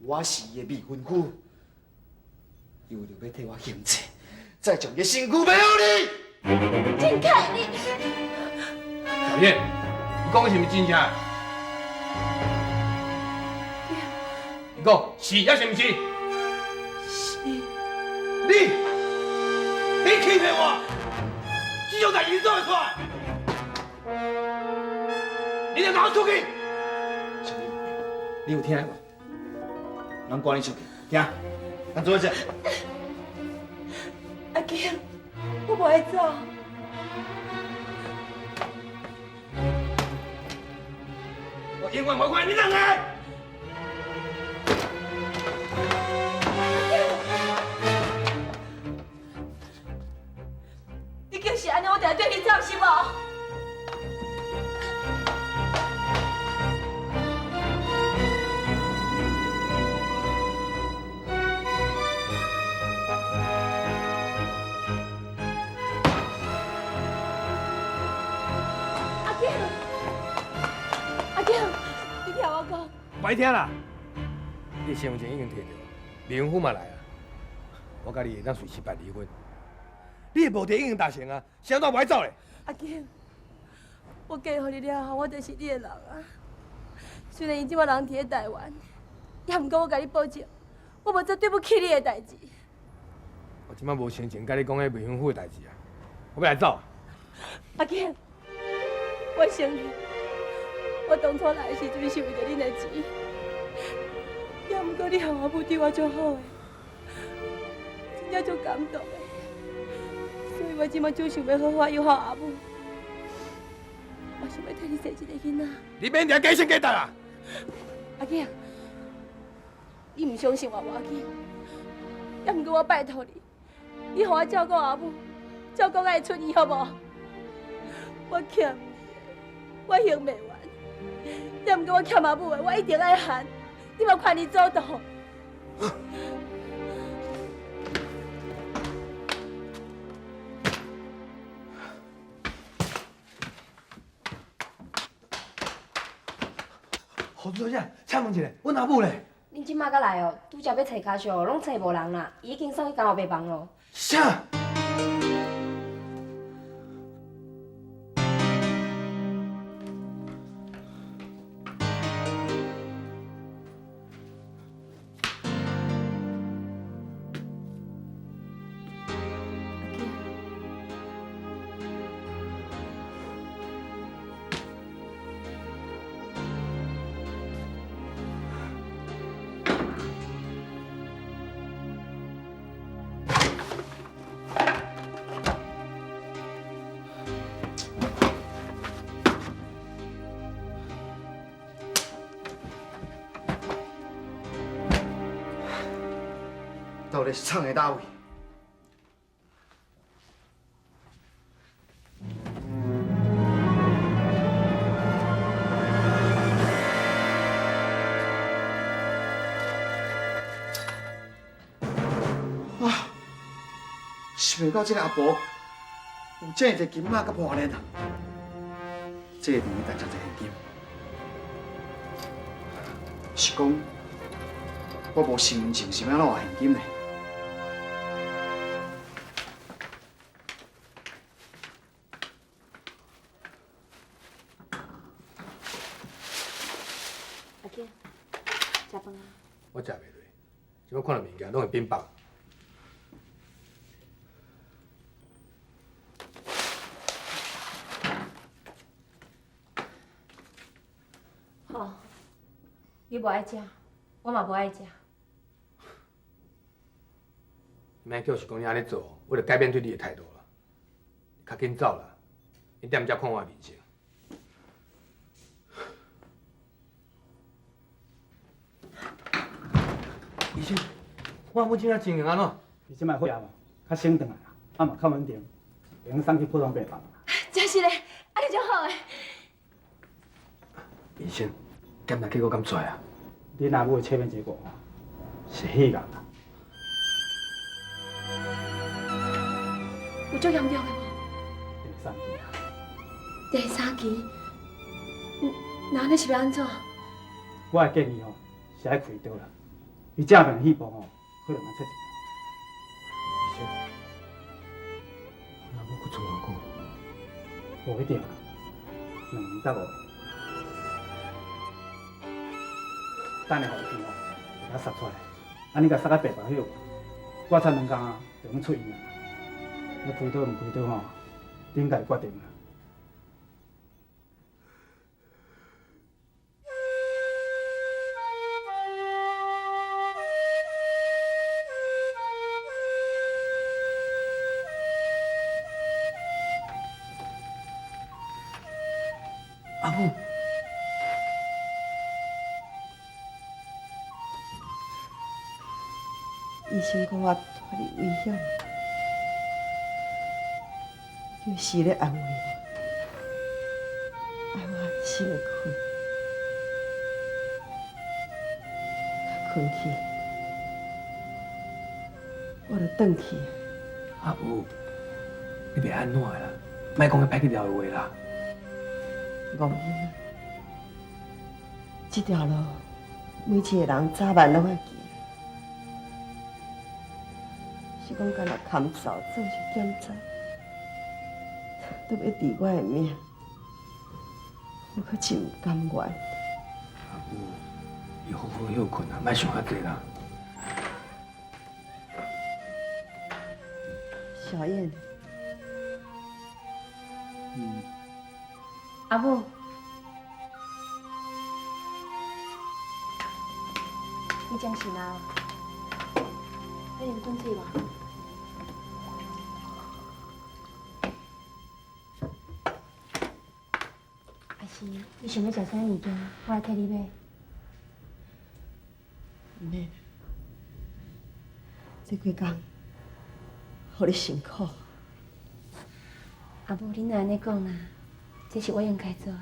我是伊的未婚夫，伊为著欲替我还债，才将伊的身躯卖予你。郑凯，你小燕，你讲的是毋是真正？你讲是抑是毋是？是。你欺骗我，這種代誌你做會出來？你就拿出去！小燕，你有聽無？人趕你出去，聽，咱做伙食。阿強，我無愛走。我永遠無看你兩個。你就是按呢，我才對你走是無？阿強，阿強，你聽我講。袂聽啦！你的身份證已經摕著，未婚夫嘛來啊！我佮你會當隨時辦離婚。你的目的已經達成啊，是按怎無愛走咧？阿強，我嫁予你了後，我就是你的人啊。雖然伊這擺人佇咧台灣，也毋過我共你保證，我無做對不起你的代誌。我這擺無心情佮你講彼未婚夫的代誌啊！我欲來走。阿強，我承認，我當初來的時陣是為著恁的錢，也毋過你和阿母對我足好的，真正足感動的，所以我這擺就想欲好好養好阿母，我想欲替你生一个囡仔。你免掠假性假態啦！阿囝，你毋相信我無要緊，也毋過我拜託你，你予我照顧阿母，照顧愛出院好無？我欠你的，我還袂完，也毋過我欠阿母的，我一定愛還。你無看你做到。侯小姐，請問一下，阮阿母咧？恁這馬才來哦，拄才欲揣家屬，攏揣無人啦，伊已經送去監護病房咯。啥？到底是藏佇佗位？啊！想袂到這个阿婆有這麼濟金仔佮破鏈啊！這一定會值遮濟現金。是講我無身份證，是欲按怎換現金呢？阿囝，食飯啊？我食袂落，這擺看到物件攏會變飽。好，你無愛食，我嘛無愛食。你莫叫是講你按呢做，我就改變對你的態度啦。較緊走啦，你踮遮看我的面色。醫生，我阿母這下情形按怎？伊這擺血壓較升轉來啦，啊嘛較穩定，會用送去普通病房。真是嘞，按呢就好的。醫生，檢查結果敢出來啊？恁阿母的測驗結果是血癌啦。有足嚴重的無？第三期啊。第三期，那按呢是欲按怎？我的建議吼是愛開刀啦，伊正面肺部吼，可能愛切一條。醫生，阿母閣剩偌久？無一定，2年到5年。等下護士吼，會共殺出來，啊，你共殺到白白歇，過差2工啊，就用出院啊。你開刀毋開刀吼，恁家己決定啦。阿母，醫生講我脫離危險，就是咧安慰我，愛我安心的睏，睏去，我就轉去。阿母，你袂按怎的啦？莫講彼歹去了的話啦。戇囡仔，這條路每一个人早晚攏愛行，是講干焦堪嗽做一檢查，都欲治我的命，我閣真毋甘願。阿母，你好好歇睏啊，莫想遐濟啦。小燕，阿母，你精神啊？欲啉滾水無？還是你想欲食啥物件？我來替你買。毋免，這幾工，予你辛苦。阿母，你哪按呢講啦？這是我應該做的。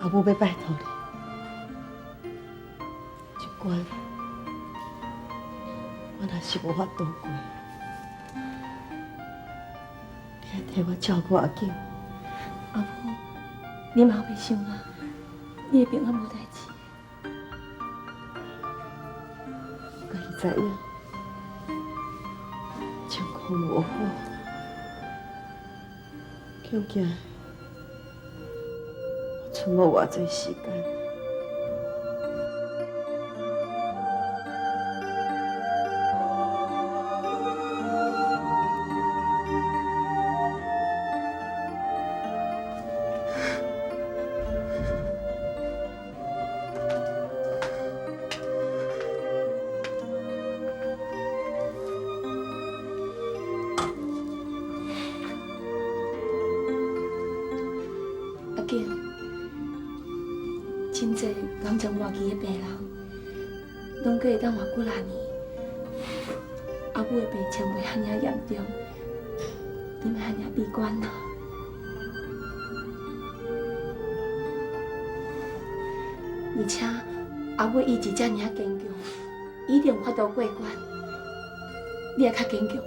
阿母欲拜託你，這關我若是無法度過，你愛替我照顧阿景。阿母，你嘛欲想啊，你會平安無代誌。我家己知影，狀況無好，恐驚我賰無偌濟時間。阿景，真濟癌症末期的病人，攏閣會當活幾若年。阿母的病情袂遐爾嚴重，你莫遐爾悲觀啦。而且阿母意志遮爾堅強，一定有法度過關。你會較堅強的，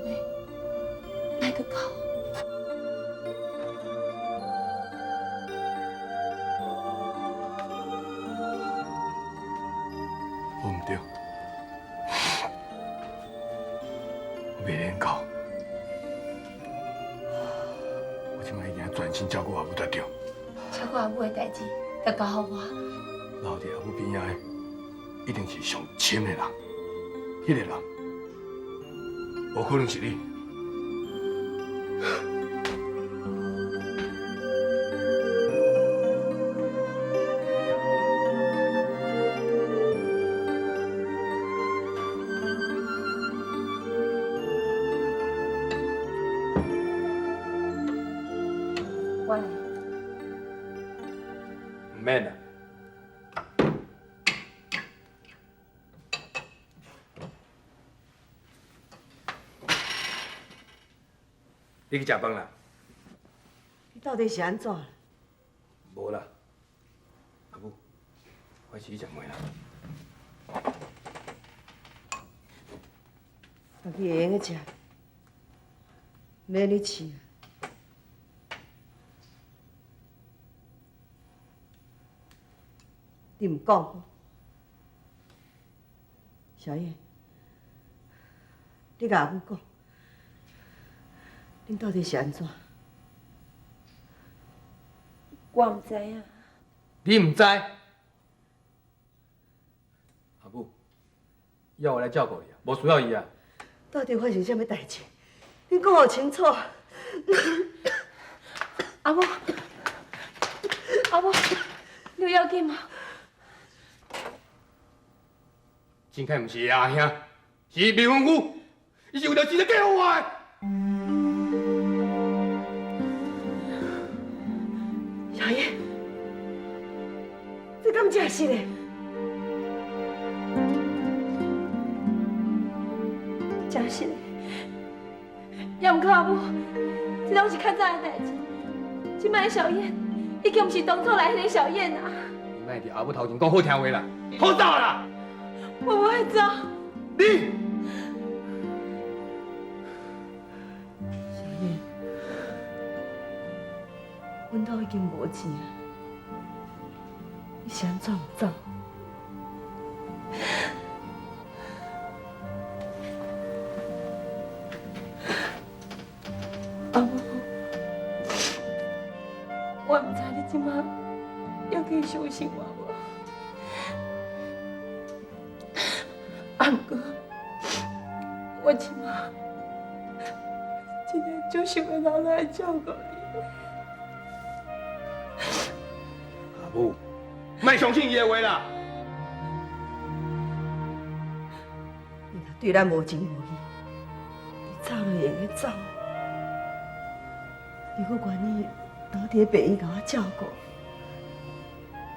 莫閣哭。我毋對，我袂免哭。我這擺已經專心照顧阿母才對。照顧阿母的代誌，就交予我。留佇阿母邊仔的，一定是上親的人，彼個人，無可能是你。我來。毋免啦。你去食飯啦？你到底是按怎？無啦，我是去食糜啦。家己会用得食，免你饲。你毋讲，小燕，你共阿母讲，恁到底是按怎？我毋知影。你毋知？阿母，以后我来照顾你啊，无需要伊啊。到底发生啥物代志？你讲予清楚。阿母，阿母，你有要紧无？金凯毋是伊阿兄，是伊未婚夫，伊是为了钱才嫁予我的。小燕，这敢真实的？真实的。也毋过阿母，这拢是较早的代志。这摆的小燕，已经毋是当初来彼个小燕啊。你莫伫阿母头前讲好听话啦，好走啦！我无爱走。你，小燕，阮兜已经无钱啊，你是按怎毋走？阿母，我毋知你这摆犹阁相信我无？啊，毋过我这摆真正足想欲留来照顾你。阿母，莫相信伊的话啦。伊若对咱无情无义，你走就会用得走。伊阁愿意留伫病院共我照顾，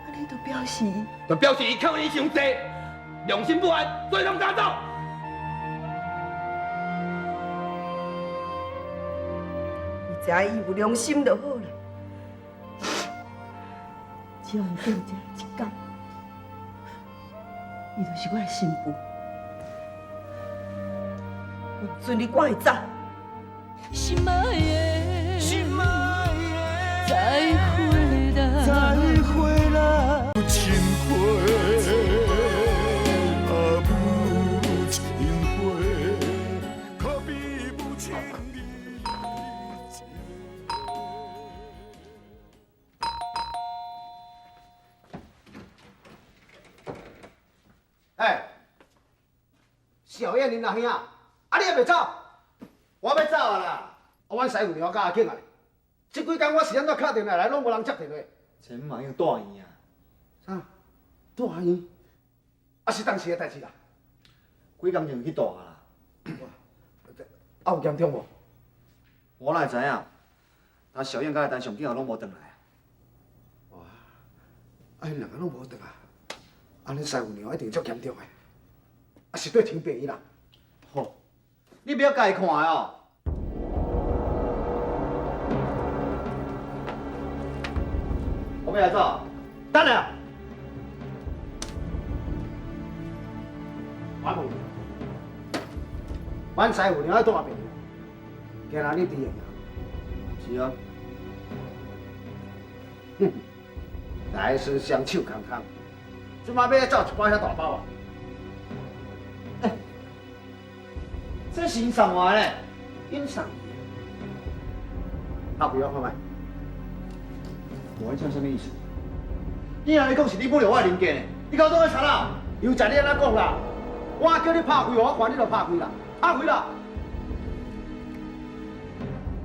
按呢就表示，就表示伊欠伊伤济，良心不安，所以才毋敢走。伊知影伊有良心就好啦。只要伊见这一工，伊就是我的新妇。我毋准你赶伊走。心爱的，心爱的，再会啦，再会啦，母亲会，啊母亲会，可比不亲的。哎，小燕恁阿兄，啊你还袂走？我欲走啊啦！啊，阮师父娘佮阿庆啊，这几工我是按怎敲电话来，拢无人接电话。这嘛用住院啊？啥？住院？啊是当时的代志啦。几工前去住啊啦。啊有严重无？我哪会知影？但小燕佮阿陈上警拢无转来啊。哇！啊，𪜶两个拢无转来，按呢师父娘一定足严重的。啊是对佇病院啦。好，你不要家己看的哦。我欲来走，等下，我问你，阮师父娘爱住病院，今日你伫会是啊。哼，来时双手空空，这摆欲走一摆遐大包啊？欸，这是𪜶送我的呢，𪜶送你的？拍开我看觅。无你这啥物意思？你按呢讲是你侮辱我的人格呢？你搞当咧贼啊？又食你按怎讲啦？我叫你拍开，予我看，你就拍开啦，拍开啦。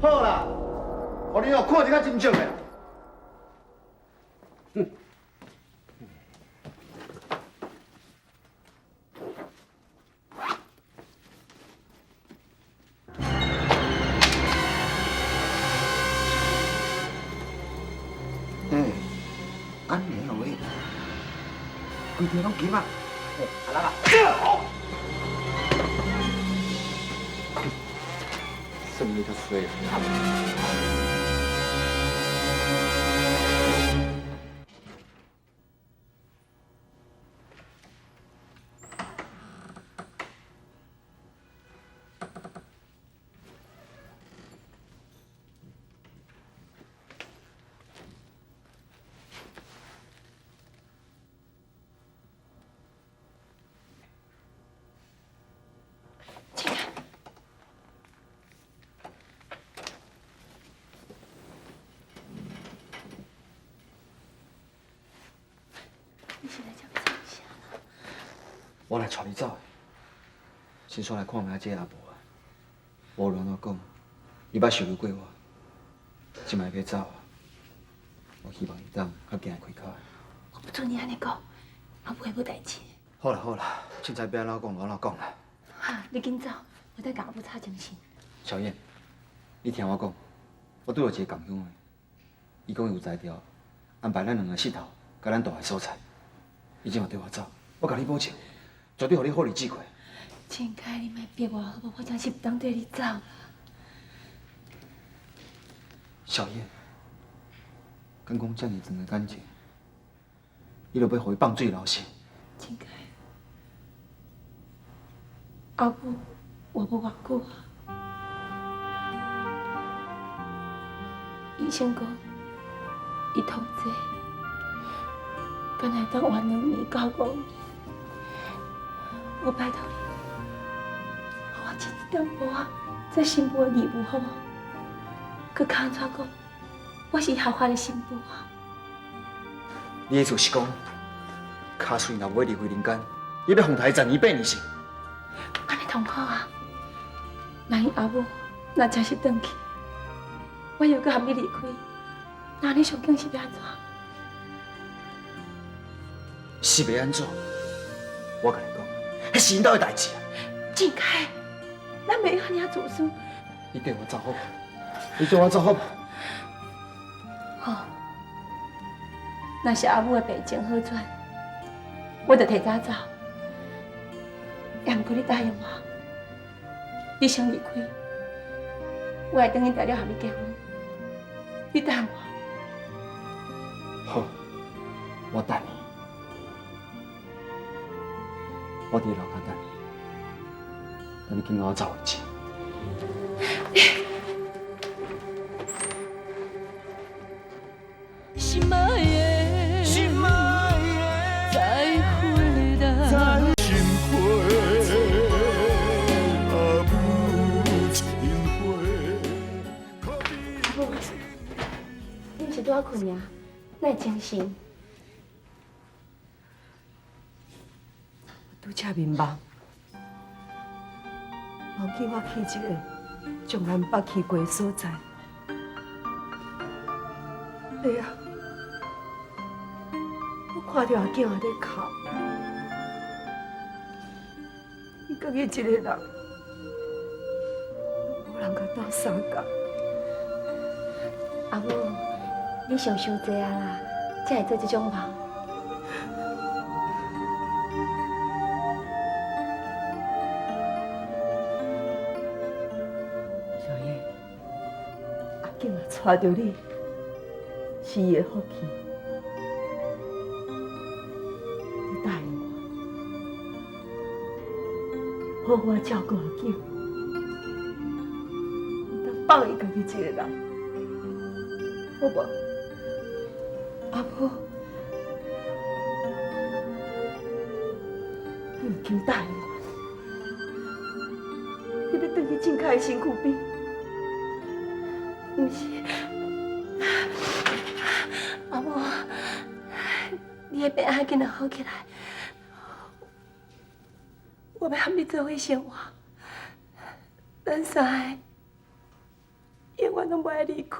好啦，予你哦看一较真正的。哼。哎，按呢哦喂，规条拢金啊！哎，阿拉啊，算你较衰。我来带你走的，先煞来看觅这个阿婆啊。无论按怎讲，伊捌受辱过我，这摆欲走啊，我希望伊当较行会开口。我不准你按呢讲，阿母会无代志。好啦好啦，凊彩欲按怎讲就按怎讲啦。哈，你紧走，我等共阿母吵精神。小燕，你听我讲，我拄著一个仝乡的，伊讲伊有才调，安排咱两个穑头，共咱蹛的所在。伊这马缀我走，我共你保证，绝对予你好日子过。靖凯，你莫逼我好无？我真是毋当缀你走啦。小燕，敢讲遮尔长的感情，你著欲予伊放水流失？靖凯，阿母活无偌久啊？医生讲，伊痛这，敢若会当活2年到5年。我拜托你，予我尽一点薄仔做新妇的义务，好无？阁较按怎讲，我是合法的新妇啊！你的意思是讲，卡翠若无欲离开人间，你欲放待伊10年8年是？按呢同好啊！那𪜶阿母若真是转去，我又阁含你离开，那你上紧是欲按怎？是欲按怎？我共你讲，彼是𪜶兜的代志啊！靖凯，咱袂用按呢自私。你缀我走好无？你缀我走好无？好，若是阿母的病情好转，我就提早走。也毋过你答应我，你先离开，我会转去大陆和你结婚。你答应我。好，我等你，我伫楼跤等你，等你紧共我走为止。心爱的，心爱的，再会啦。心花，阿母樱花，阿母，你毋是拄仔困尔，哪会精神？我拄才眠梦，梦见我去一个从来毋捌去过的所在。对啊，我看著阿囝仔咧哭，伊家己一个人，无人共斗相共。阿母，你想伤济啊啦，才会做这种梦。小燕，阿囝若娶著你，是伊的福气。你答应我，好好照顾阿囝，毋通放伊家己一个人，好无？阿母，你毋肯答应我，你欲转去靖凯的身躯边？毋是，阿母，你的病爱紧仔好起来，我欲和你做伙生活，咱三个永远拢袂爱离开。